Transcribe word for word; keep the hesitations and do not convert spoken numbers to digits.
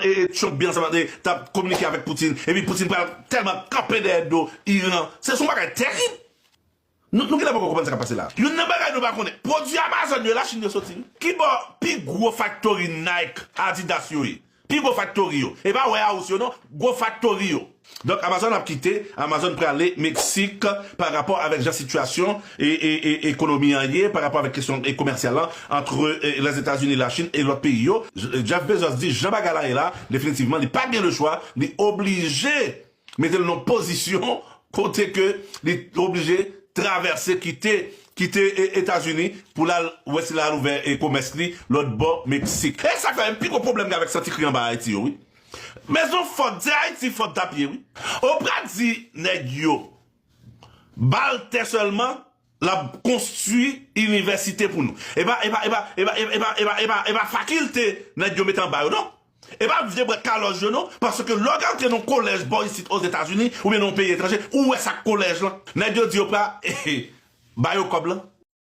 e, e, Trump byen ansanm, e, t ap kominike avèk Putin, epi Putin pral tèlman kanpe dèyè do Iran. Se, se yon bagay terib. Nou, nou genlè poko konprann sa k ap pase la. Youn nan bagay nou pa konnen, pwodui Amazon yo, Lachin yo soti, wi. Ki bò pi gwo faktori Nike, Adidas yo ye? Pi gwo faktori yo. E pa warehouse yo non, gwo faktori yo. Donk, Amazon ap kite, Amazon prale Meksik pa rapò avèk jan sitiyasyon e, e, e ekonomi an ye, pa rapò avèk kesyon e komèsyal lan antre, e, Lèzetazini, Lachin e lòt peyi yo. J-, Jeff Bezos di jan bagay la ye la, definitivman, li pa gen lechwa, li oblije mete l nan pozisyon kote ke li oblije travèse, kite, kite, e, Etazini pou l al wè si l al ouvè, e, komès li lòt bò Meksik. E sa fè yon pi gwo pwoblèm avèk santi kri anba Ayiti yo, wi. Mezon fòt, se Ayiti fòt t ap ye, wi. Oprah di nèg yo, ba l tè sèlman, l ap konstwi inivèsite pou nou. E pa, e pa, e pa, e pa, e pa, e pa, e pa, e pa fakilte nèg yo mete anba yo, non. E pa vye bwèt kalòj yo, non. Paske lè w antre nan yon kolèj bò isit Ozetazini, oubyen nan yon peyi etranje, ou wè sa k kolèj lan. Nèg yo di yo pa, ba yo kòb lan.